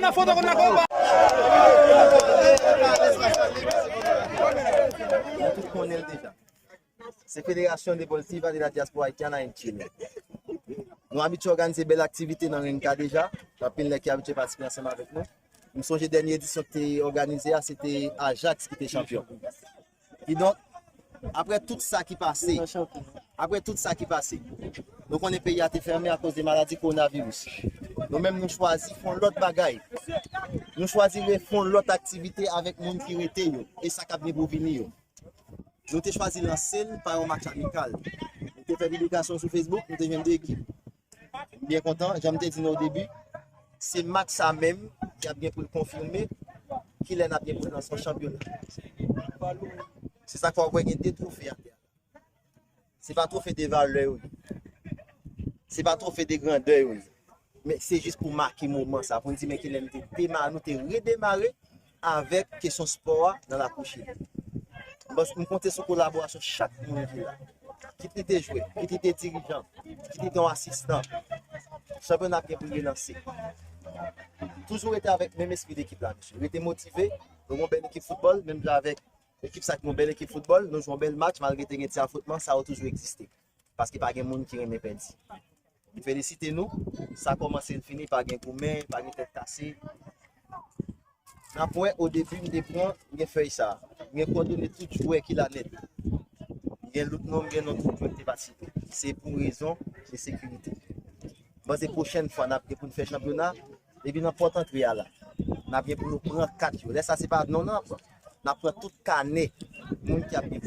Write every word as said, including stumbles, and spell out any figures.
Nou tout konnen l deja. Se Fédération Deportiva de la Diaspora Haitiana en Chile. Nou abitye òganize bèl aktivite nan Renka deja. Gen anpil nèg ki abitye patisipe ansanm avèk nou. M sonje dènye edisyon ki te òganize a, se te Ajax ki te chanpyon. Kidonk, apre tout sa ki pase, apre tout sa ki pase, nou konnen peyi a te fèmen akoz de maladi kowonaviris. Nou menm, nou chwazi fè yon lòt bagay. Nou chwazi refè yon lòt aktivite avèk moun ki rete yo e sa k ap gen pou vini yo. Nou te chwazi lanse l pa yon match amikal. Nou te fè piblikasyon sou Facebook, nou te jwenn de ekip. M byen kontan, jan m te di nou o debi, se match sa menm ki ap gen pou l konfime kilè n ap gen pou l lanse yon chanpyona. Se sa k fè w ap wè gen de twofe atè a. Se pa twofe de valè yo ye. Se pa twofe de grandè yo ye. Men se jis pou make moman sa, pou n di men kilè nou te demare, nou te redemare avèk kesyon spò a nan lakou Chili. M panse, m konte sou kolaborasyon chak moun ki la. Kit li te jwè, kit li te dirijan, kit li te yon asistan. Chanpyona ap gen pou l relanse. Toujou rete avèk menm espri dekip la, mesye. Rete motive, nou gen yon bèl ekip foutbòl, menm jan avèk ekip sa ki yon bèl ekip foutbòl, nou jwe yon bèl match, malgre te gen ti afwontman, sa yo toujou egziste. Paske pa gen moun ki renmen pèdi. M felisite nou, sa kòmanse l fini, pa gen goumen, pa gen tèt kase. N ap wè, o debi, m te pran, m gen fèy sa. M gen kòdone tout jwè ki la nèt. M gen lout non, m gen non tout jwè ki te patisipe. Se pou rezon de sekirite. M panse pwochèn fwa n ap gen pou n fè chanpyona, epi nan pòt antre a la, n ap gen pou nou pran kat yo. Lè sa, se pa non n ap pran. N ap pran tout kanè moun ki ap gen